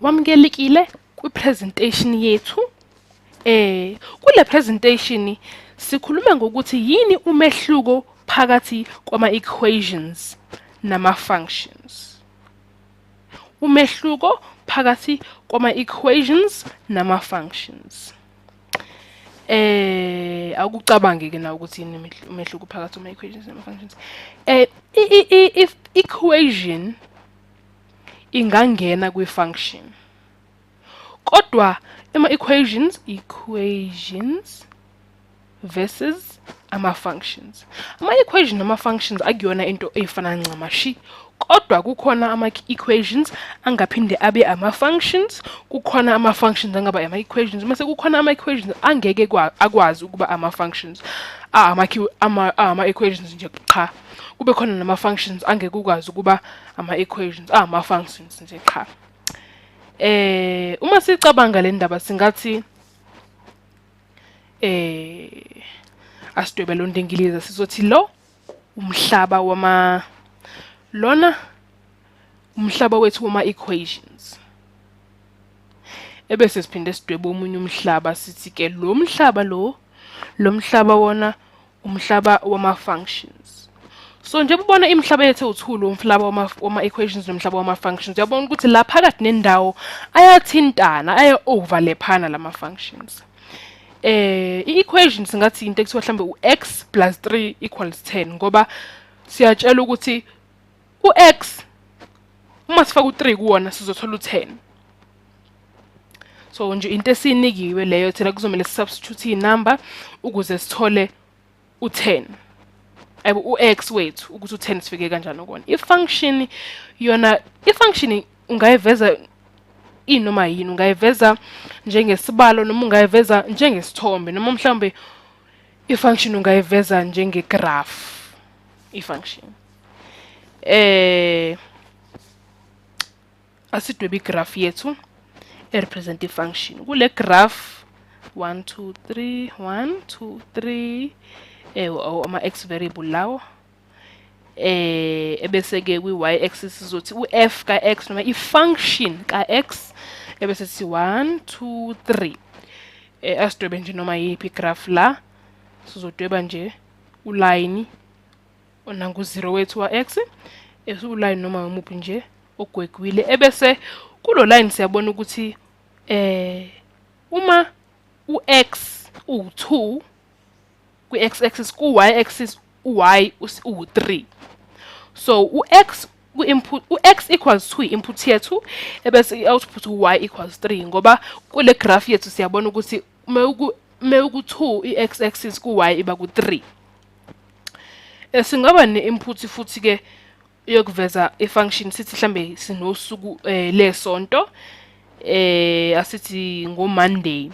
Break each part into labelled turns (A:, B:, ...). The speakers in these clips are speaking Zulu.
A: Wamukelekile kwi-presentation yethu. Kule presentation sikhuluma ngokuthi yini umehluko phakathi kwama-equations nama-functions. Umehluko phakathi kwama-equations nama-functions. Akucabange ke na ukuthi yini umehluko phakathi kwama-equations nama-functions. If equation ingangena kwi-function, kodwa ama-equations, equations versus ama-functions, ama-equation nama-functions akuyona into ey'fana ncamashi, kodwa kukhona ama-equations angaphinde abe ama-functions, kukhona ama-functions angaba ama-equations, mase kukhona ama-equations angeke akwazi ukuba ama-functions, ama-equations nje qha. Kube khona nama-functions angeke ukwazi ukuba ama-equations, ama-functions nje qha. Uma sicabanga le ndaba, singathi asidwebe lo ndingiliza, sizothi lo umhlaba wama, lona umhlaba wethu wama equations, ebese siphinde sidwebe omunye umhlaba, sithi ke lo mhlaba lo mhlaba wona umhlaba wama functions. So njengoba ubona imihlaba yethu ewu-2, lo mhlaba wama equations nomhlaba wama functions, uyabona ukuthi la phakathi nendawo ayathintana, aya-overlaphana lama functions. I-equation singathi into ekuthiwa mhlambe u-x plus 3 equals 10, ngoba siyatshela ukuthi u-x uma sifaka u-3 kuwona sizothola u-10. So nje into esiyinikiwe leyo, thina kuzomele si-substitute iy'number ukuze sithole u-10, ayibo, u-x wethu, ukuthi u-10 sifike kanjani kona. I-function yona, i-function ungayiveza inoma yini, ungayiveza njengesibalo noma ungayiveza njengesithombe, noma mhlawumbe i-function ungayiveza njenge-graph i-function. Asidwebe i-graph yethu e-represent i-function. Kule graph 1 2 3 1 2 3, ama-x variable lawo, ebese ke kwi-y axis sizothi u-f ka-x noma i-function ka-x, ebese sithi 1 2 3. Asidwebe nje noma yiphi i-graph la, sizodweba nje ulayini onangu 0 wethu wa-x, ulayini noma umuphi nje ogwegwile, ebese kulo line siyabona ukuthi uma u-x u-2 kwi-x axis, ku-y axis u-y u-3. So u-x ku-input, u-x equals 2 i-input yethu, ebese i-output u-y equals 3, ngoba kule graph yethu siyabona ukuthi mewuku 2 i-x axis, ku-y iba ku-3. Singaba ne-input futhi ke yokuveza i-function, sithi mhlambe sinosuku lesonto, asithi ngo-Monday.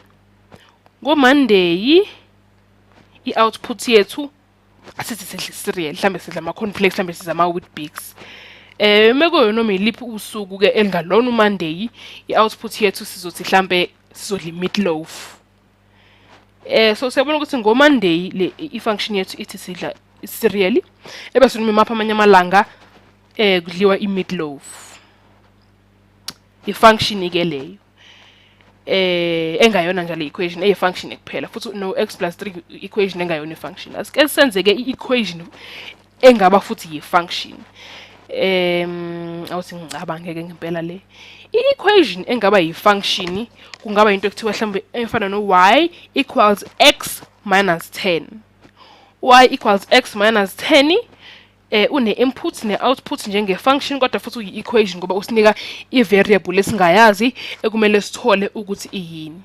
A: Ngo-Monday i-output yethu, asithi sidla cereal, mhlambe sidla ama-cornflakes, mhlambe sidla ama-Weet-Bix. Mekuyo noma iliphi usuku ke elingalona uMonday, i-output yethu sizothi mhlambe sizodla i-meatloaf. So siyabona ukuthi ngo-Monday le i-function yethu ithi sidla cereal, ebese noma imaphi amanye amalanga kudliwa i-meatloaf. I-function ke leyo engayona njalo equation, eyi-function kuphela futhi, no x plus 3 equation engayona i-function. Asike senze ke i-equation engaba futhi yi-function. Awuthi ngicabangeke ngempela le i-equation engaba yi-function kungaba into ekuthiwa mhlawumbe efana no-y equals x minus 10. Y equals x minus 10 une-input ne-output njenge-function, kodwa futhi uyi-equation ngoba usinika i-variable esingayazi ekumele sithole ukuthi iyini.